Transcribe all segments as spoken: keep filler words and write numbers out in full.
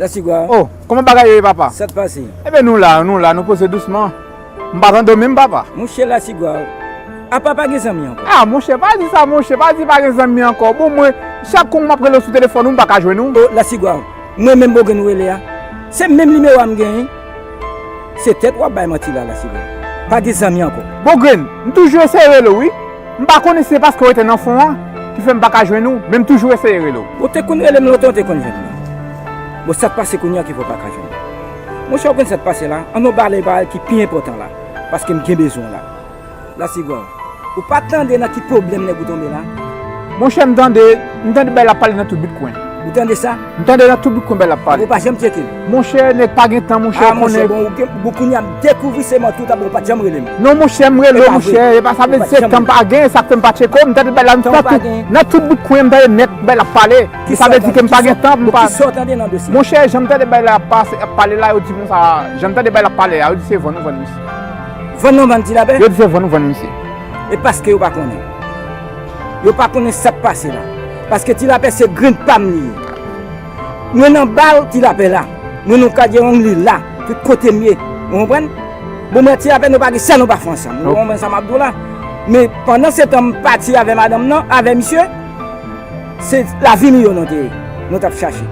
Lasigwa. Oh, kòman bagay yo ye, papa? Sa k pase? Ebyen, nou la, nou la, nou poze dousman. M pa tande w menm, papa. Monchè, Lasigwa, apa pa gen zanmi ankò? Ah, monchè, pa di sa, monchè, pa di pa gen zanmi ankò. Bon, mwen, chak kou m ap rele w sou telefòn ou, m pa ka jwenn ou. Oh, Lasigwa, mwen menm Bogren ou rele a. Se menm nimewo a m genyen. Se tèt w ap bay manti la, Lasigwa. Pa gen zanmi ankò. Bogren, m toujou eseye rele w, wi. M pa konnen si se paske w rete nan fon an ki fè m pa ka jwenn ou, men m toujou eseye rele w. Ou te konn rele m lontan, ou te konn jwenn mwen. Bon, sa k pase kounye a ki fè w pa ka jwenn mwen? Monchè, ou konn sa k pase la? Ann nou pale bagay ki pi enpòtan la, paske m gen bezwen w la. Lasigwa, ou pa tande nan ki pwoblèm nèg ou tonbe la? Monchè, m tande, m tande bay l ap pale nan tout bout kwen. Ou tande sa? M tande nan tout bout kwen bay l ap pale. Ou pa janm tcheke l? Monchè, nèg pa gen tan, monchè, ah, ou konnen. Monchè, bon, ou gen, bon, kounye a m dekouvri se manti w t ap, ou pa t janm rele m. Non, monchè, m rele w, monchè, e pa sa vle di se tan m pa gen, sa k fè m pa tcheke w, m tande bay la nan tout, nan tout bout kwen, m tande nèt bay l ap pale. Sa vle di ke m pa gen tan, m pa. Kisa w tande nan dosye? Monchè, jan m tande bay la ap pase, ap pale la, yo di konsa, jan m tande bay la ap pale a, yo di se vann ou vann misye. Vann nou vann Ti Lapè? Yo di se vann ou vann misye. E paske yo pa konnen. Yo pa konnen sa k pase la. Paske Ti Lapè se grenn pa m li ye. Mwen nan bal Ti Lapè la. Mwen nan Kadyewong li la. Tout kote m ye. Ou konprann? Bon, mwen Ti Lapè, nou pa gen sa nou pa fè ansanm. Ou konprann sa m ap di w la? Men pandan se tan m pati avè madanm nan, avè misye, se lavi nou yo nou te, nou t ap chache.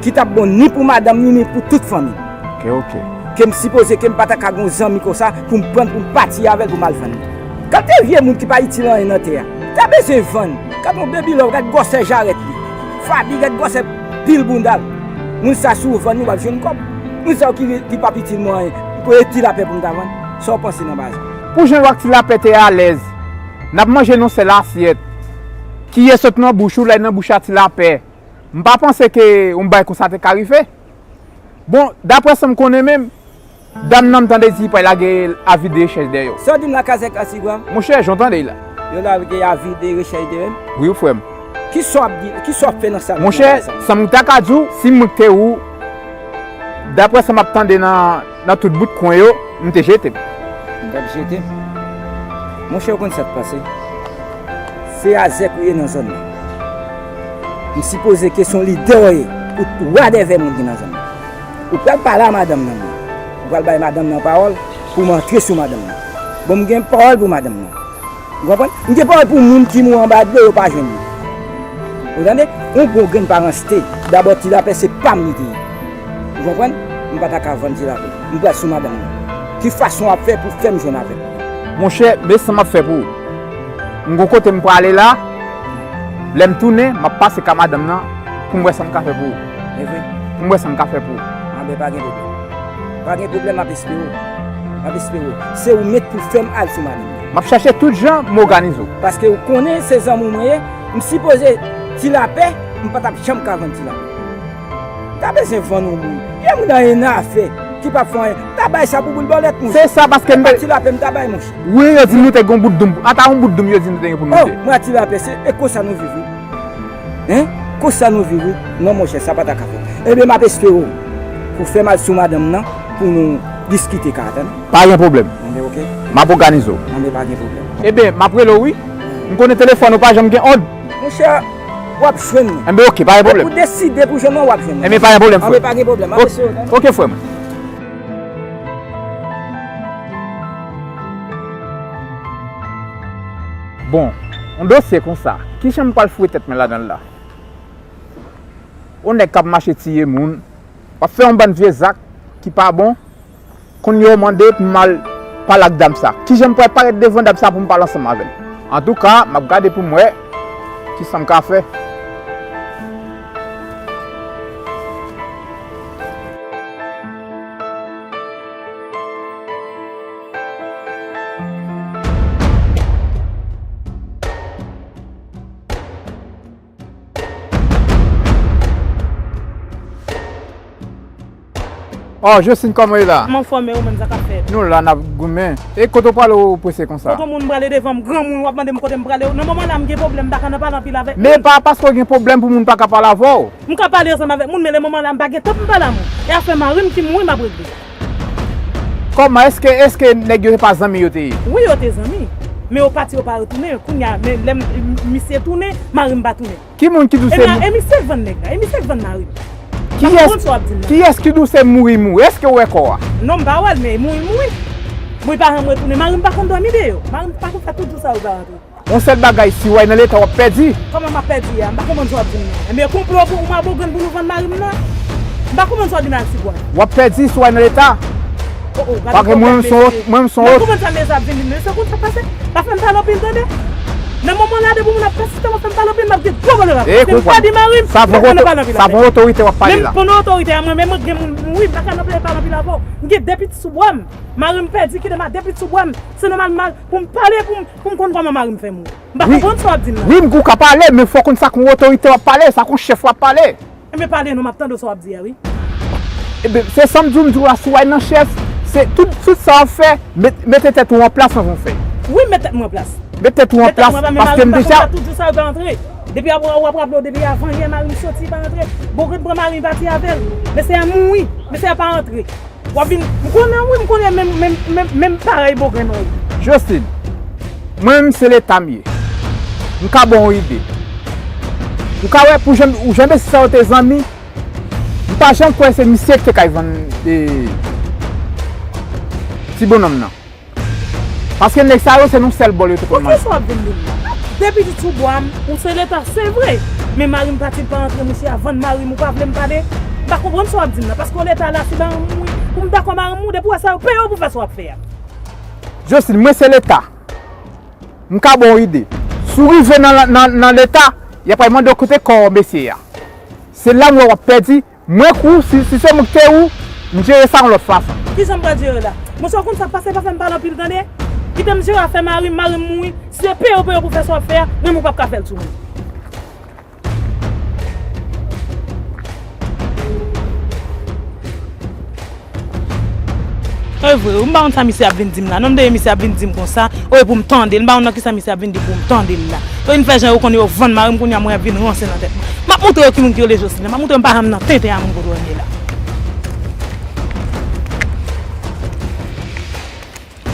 Ki t ap bon ni pou madanm ni, ni pou tout fanmi. Ok, ok. Ke m sipoze ke m pa ta ka gon zanmi konsa pou m pran pou m pati avè l pou m al vann li. Gade vye moun ki pa itil anyen nan tè a. Ta bezwen vann. Gade yon Baby Love, gade gwosè jarèt li. Faby, gade gwosè pil bounda l. Moun sa si w vann li w ap jwenn kòb. Moun sa yo ki, ki p ap itil mwen anyen. Pou e Ti Lapè pou m ta vann. Sa w panse nan baz? Pou jan w ak Ti Lapè te alèz, n ap manje nan yon sèl asyèt. Kiyè sot nan bouch ou, l al nan bouch a Ti Lapè. M pa panse ke yon bagay konsa te ka rive. Bon, daprè sa m konnen menm, dam nan m tande di li pral lage avi de rechèch dèyè w. Sa w di m la, Kazèk Lasigwa? Monchè, jan w tande l la. Yo lage avi de rechèch dèyè m? Wi, wi, frè m. Kisa w ap di, kisa w ap fè nan sa? Monchè, sa m ta ka di w, si mwen te ou, daprè sa m ap tande nan, nan tout bout kwen yo, m te jete m. M t ap jete m. Monchè, ou konn sa k pase? Se azèk ou ye nan zòn nan. M sipoze ke se yon lidè w ye, ou t wa dèvè moun ki nan zòn nan. Ou pral pale a madanm nan, men. Ou pral bay madanm nan pawòl pou m antre sou madanm nan. Bon, m gen pawòl pou madanm nan. Ou konprann? M gen pawòl pou moun ki mouri anba dlo, yo pa jwenn li. Ou tande? Yon bon grenn paranste. Dabò, Ti Lapè se pa m li te ye. Ou konprann? M pa ta ka vann Ti Lapè. M pral sou madanm nan. Ki fason w ap fè pou fè m jwenn avè l? Monchè, men sa m ap fè pou ou. M gon kote m prale la. Lè m tounen, m ap pase ka madanm nan pou m wè sa m ka fè pou ou. E vre? Pou m wè sa m ka fè pou ou. Anben, pa gen pwoblèm. Pa gen pwoblèm, m ap espere w. M ap espere w. Se ou menm pou fè m al sou madanm nan. M ap chache tout jan m òganize w. Paske ou konnen se zanmi w mwen ye, m sipoze Ti Lapè, m pa t ap janm ka vann Ti Lapè. M ta bezwen vann yon moun. Gen moun nan yon afè ki p ap fè anyen. M ta bay sa pou boul bòlèt, monchè. Se sa, paske m pa t Ti Lapè, m ta bay, monchè. Wi, yo di nou te gen yon bout doum. Ata yon bout doum yo di nou te gen pou nou te. Oh, mwen ak Ti Lapè, se, e konsa nou viv, wi. Hein? Konsa nou viv, wi. Non, monchè, sa pa ta ka fèt. Ebyen, m ap espere w pou fè m al sou madanm nan pou nou diskite ka, tande. Pa gen pwoblèm. Anben, ok. M ap òganize w. Anben, pa gen pwoblèm. Ebyen, m ap rele w, wi. M konnen telefòn ou pa janm gen òd. Monchè, w ap jwenn mwen. Enben, ok, pa gen pwoblèm. Depi w deside pou jwenn mwen, w ap jwenn mwen. Enben, pa gen pwoblèm, frè. Anben, pa gen pwoblèm. Ok, frè mwen. Bon, yon dosye konsa, kijan m pral foure tèt mwen ladan l la? Yon nèg k ap mache tiye moun, w ap fè yon bann vye zak ki pa bon, kounye a w mande pou m al pale ak dam sa. Kijan m pral parèt devan dam sa pou m pale ansanm avè l? Antouka, m ap gade pou m wè kisa m ka fè. Oh, Josine, kòman w ye la? M anfòm, e ou menm, sa k ap fèt? Nou la, n ap goumen. E kote w prale, w prese konsa? Kote moun prale devan m, granmoun, w ap mande m kote m prale. Nan moman la, m gen pwoblèm, m pa ka nan pale anpil avèk moun. Men e pa paske w gen pwoblèm pou moun pa ka pale avè w. M ka pale ansanm avèk moun, men le moman la, m pa gen tan pou m pale a moun. E afè mari m ki mouri, m ap regle. Kòman, èske, èske nèg yo se pa zanmi yo te ye? Wi, yo te zanmi. Men yo pati, yo pa retounen. Kounye a, men lè m, m, misye tounen, mari m pa tounen. Ki moun ki di w se moun? E misye k vann nèg la, e misye k vann mari m. Kiyès, kiyès ki di w se mouri mouri? Èske w wè kò a? Non, m pa wè l, men mouri mouri. Mwen pa janm retounen. Mari m pa konn dòmi deyò. Mari m pa konn fè tout jou sa yo pa rantre. Yon sèl bagay, si w al nan leta, w ap pèdi. Kòman m ap pèdi a? M pa konprann sa w ap di m nan. Enben, konplo pou ou, m a Bogren pou nou vann mari m nan? M pa konprann sa w di m a Tibwa. W ap pèdi si w al nan leta. Oh, oh, gade pwoblèm mesye. Paske mwen menm se yon, mwen menm se yon. M pa konprann sa mesye ap vin di m nan. Mesye, konn sa k pase? Pa fè m pale anpil, tande. Nan moman la, depi moun ap pèsiste, w ap fè m pale anpil, m ap gen gwo pwoblèm avè w. Paske m pa di mari m, m pa konn pale anpil avè l. Sa pou otorite w ap pale la. Menm pandan otorite a, mwen menm, mwen gen moun mouri, m pa ka nan pale anpil avè w. M gen de pitit sou bra m. Mari m pèdi, kite m a de pitit sou bra m. Se nòmal, m a, pou m pale, pou m, pou m konn kòman mari m fè mouri. M pa konprann sa w ap di m nan. Wi, m, ou ka pale, men fò w konn sa k yon otorite w ap pale, sa k yon chèf w ap pale. Enben, pale non, m ap tande sa w ap di a, wi. Enben, se sa m di w, m di w la, si w al nan chèf, se tout, tout sa w ap fè, met, mete tèt ou an plas anvan w fè. Wi, met tèt mwen an plas. Met tèt ou an plas, paske m deja. Met tèt mwen an plas, men mari m pa konn fè tout jou sa yo pa rantre. Depi ap, w ap raple w, depi avan yè, mari m soti pa rantre. Bogren pran mari m pati avè l. Mesye a mouri, mesye a pa rantre. W ap vin, m konnen wi, m konnen menm, menm, menm, menm parèy Bogren wi. Jocelyn, mwen menm se leta m ye. M ka ba w yon ide. Ou ka wè pou jan, ou jan mesye sa yo te zanmi, m pa janm kwè se misye ki te kay vann, e, ti bonòm nan. Paske nèg sa yo se nan sèl bòl yo te konn manje. Poukisa w ap vin di m la? De pitit sou bwa m, ou se leta, se vre. Men mari m pati, l pa rantre, mouche a vann mari m, ou pa vle m pale? M pa konprann sa w ap di m nan, paske w leta la, si mari m mouri, pou m dakò mari m mouri, depi w wè sa yo peye w pou fè sa w ap fè a. Jocelyn, mwen se leta. M ka ba w ide. Si w rive nan, nan, nan leta, y ap al mande w kote kò mesye a. Se la m wè w ap pèdi. Mwen kou, si, si se mwen ki te ou, m jere sa yon lòt fason. Kijan m pral jere la? Monchè, w konn sa k pase, pa fè m pale anpil, tande? Kite m jere afè mari m, mari m mouri. Si se peye w peye w pou fè sa w ap fè a, mwen menm ou p ap ka fè l sou mwen. E vre wi, m pa konn sa misye ap vin di m la. Non, m tande misye ap vin di m konsa, o, e pou m tande l. M pa konn nan kisa misye ap vin di pou m tande l la. Yo vin fè jan yo konnen yo vann mari m, kounye a mwen ap vin ranse nan tèt mwen. M ap montre yo ki moun ki rele Jocelyn. M ap montre yo m pa janm nan tenten a moun kote w ye la.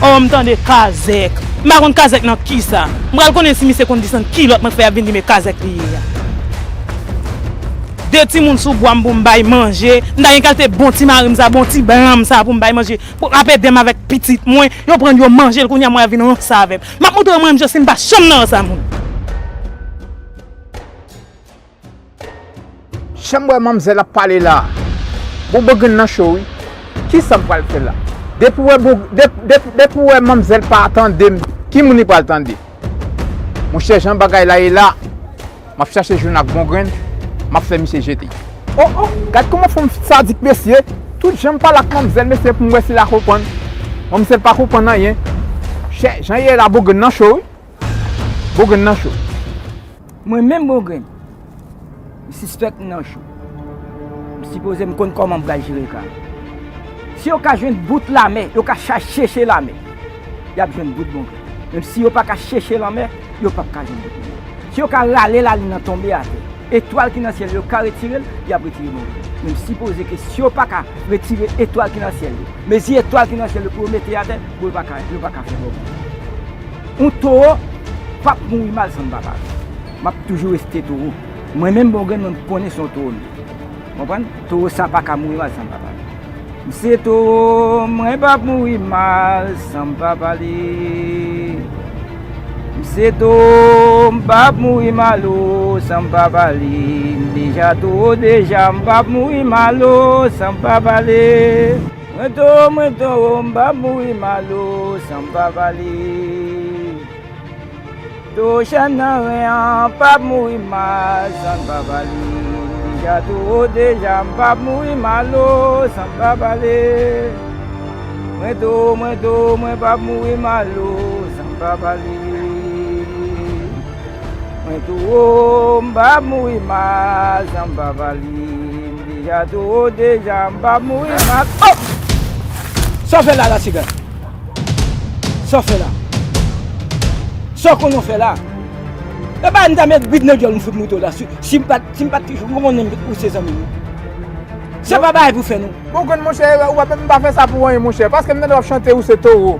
O, m tande kazèk. M pa konn kazèk nan kisa. M pral konnen si misye konn desann kilòt mwen k fè y ap vin di m e kazèk li ye a. De timoun sou bwa m pou m bay manje. M ta gen kalite bon ti mari m sa, bon ti blan m sa pou m bay manje. Pou ap ede m avèk pitit mwen. Yo pran l, yo manje l, kounye a mwen ap vin ranse avè m. M ap montre yo mwen menm Jocelyn pa janm nan ranse a moun. Jan m wè manmzèl ap pale la, bon, Bogren nan cho wi. Kisa m pral fè la? Depi w wè Bog-, dep-, dep-, depi w wè manmzèl pa tande m, ki moun li pral tande? Monchè, jan bagay la ye la, m ap chache jwenn ak Bogren, m ap fè misye jete. O, o, gad kòman fanm sadik, mesye. Tout jan m pale ak manmzèl, mesye, pou m wè si l a konprann. Manmzèl pa konprann anyen. Chè, jan ye la, Bogren nan cho wi. Bogren nan cho. Mwen menm Bogren, m sispèk m nan cho. M sipoze m konn kòman m pral jere ka. Si yo ka jwenn bout lamè, yo ka cha-, chèche lamè, y ap jwenn bout Bogren. Menm si yo pa ka chèche lamè, yo p ap ka jwenn bout Bogren. Si yo ka rale lalin nan tonbe atè, etwal ki nan syèl yo ka retire l, y ap retire Bogren. Men m sipoze ke si yo pa ka retire etwal ki nan syèl yo, mezi etwal ki nan syèl yo pou yo mete atè, bon, yo pa ka, yo pa ka fè Bogren. Yon towo p ap mouri mal san papa l. M ap toujou rete towo. Mwen menm Bogren, mwen konnen se yon towo m ye. Konprann? Towo sa pa ka mouri mal san papa l. M se towo, mwen p ap mouri mal san m papa li. M se towo, m p ap mouri mal o, san m papa li. M deja towo deja, m p ap mouri mal o, san m papa li. Mwen towo, mwen towo, m p ap mouri mal o, san m papa li. Towo chèn nan ren an p ap mouri mal san m pa pale. M deja towo deja, m p ap mouri mal o, san m pa pale. Mwen towo, mwen towo, mwen p ap mouri mal o, san m pa pale. Mwen towo, m p ap mouri mal san m pa pale. M deja towo deja, m p ap mouri mal. Oh! Sa w fè la, la, siga? Sa w fè la? Sa w konnen w fè la? E pa m ta met bid nan dyòl m fout moute w la, si, si m pa t, si m pa t konnen ou se zanmi m. Se pa bagay pou fè non. Bon, grann monchè, ou pa, m pa fè sa pou anyen, monchè. Paske m tande w ap chante ou se towo.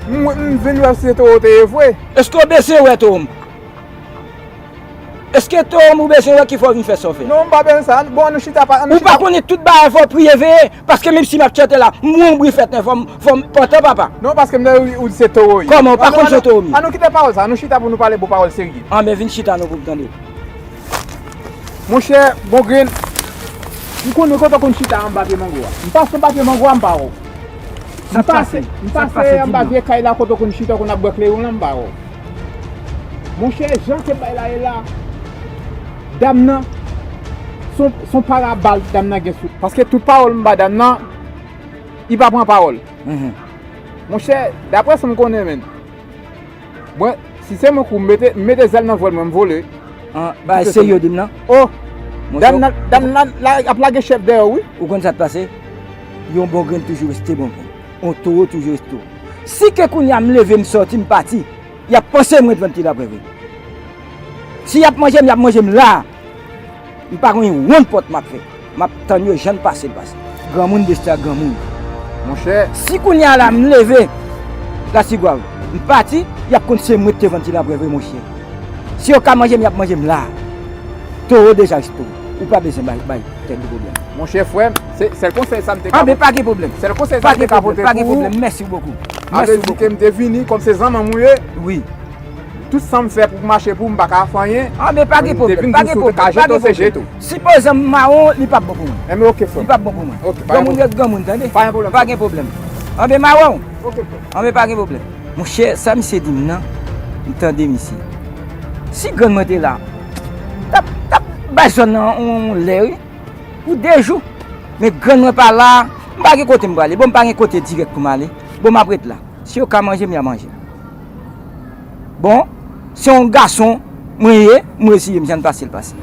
M, m vin wè si se towo w te ye vre. Èske w bezwen wè towo m? Èske towo m ou bezwen wè ki fè w vin fè sa w fè? Non, m pa bezwen sa. Bon, ann nou chita pa, ann nou chita. Ou pa konnen tout bagay fò w priye veye, paske menm si m ap chante la, m wonbri fèt nè, fò m, fò m pantan papa. Non, paske m tande ou di se towo ye. Kòman, ou pa konn se towo m ye? Ann nou kite pawòl sa, ann nou chita pou nou pale bon pawòl serye. Anben, vin chita non pou m tande. Monchè, bon grenn, m konnen kote w konn chita anba pye mango a. M pase anba pye mango a, m pa wè w. M pase, m pase anba vye kay la kote w konn chita, w konn ap bwè kleyon la, m pa wè w. Monchè, jan ke bay la ye la, dam nan, se yon, se yon parabal dam nan gen sou. Paske tout pawòl m ba dam nan, li pa pran pawòl. Monchè, daprè sa m konnen, menn. Mwen, si se mwen kou m mete, m mete zèl nan vòl mwen, m vole. An, bagay serye w di m nan? Oh! Dam nan, dam nan la ap lage chèf dèyè w, wi. Ou konn sa k pase? Yon bon grenn toujou rete bon grenn. Yon towo toujou rete towo. Si ke kounye a m leve, m sòti, m pati, y ap panse mwen te vann ti laprè vre. Si y ap manje m, y ap manje m la. M pa gen yon wonn pòt m ap fè. M ap tann yo jan n pase l pase. Granmoun destè a granmoun. Monchè. Si kounye a la m leve, la Tigwav, m pati, y ap konn se mwen ki te vann ti laprè vre, monchè. Si yo ka manje m, y ap manje m la. Towo deja rete towo. Ou pa bezwen bay, bay tèt ou pwoblèm. Monchè, frè m, se sèl konsèy sa m te ka pote. Anben, pa gen pwoblèm. Sèl konsèy sa m te ka pote pou ou. Pa gen pwoblèm. Mèsi bokou. Mèsi bokou. A vle di ke m te vini, kòm se zanmi w ye. Wi. Tout sa m fè pou mache pou m pa ka fè anyen. Anben, pa gen pwoblèm, pa gen pwoblèm, pa gen pwoblèm. Si pawòl mawon, li p ap bon pou mwen. Enben, ok, frè m. Li p ap bon pou mwen. Ok, pa gen pwoblèm. Granmoun ret granmoun, tande? Pa gen pwoblèm. Pa gen pwoblèm. Anben, mawon. Ok, frè m. Anben, pa gen pwoblèm. Monchè, sa misye di m nan, m tande misye. Si grann mwen te la, t ap, t ap bay zòn nan yon lè, wi. Pou de jou. Men grann mwen pa la, m pa gen kote m prale. Bon, m pa gen kote dirèk pou m ale. Bon, m ap ret la. Si yo ka manje m, y a manje m. Bon, se yon gason mwen ye, m reziye m, jan l pase l pase.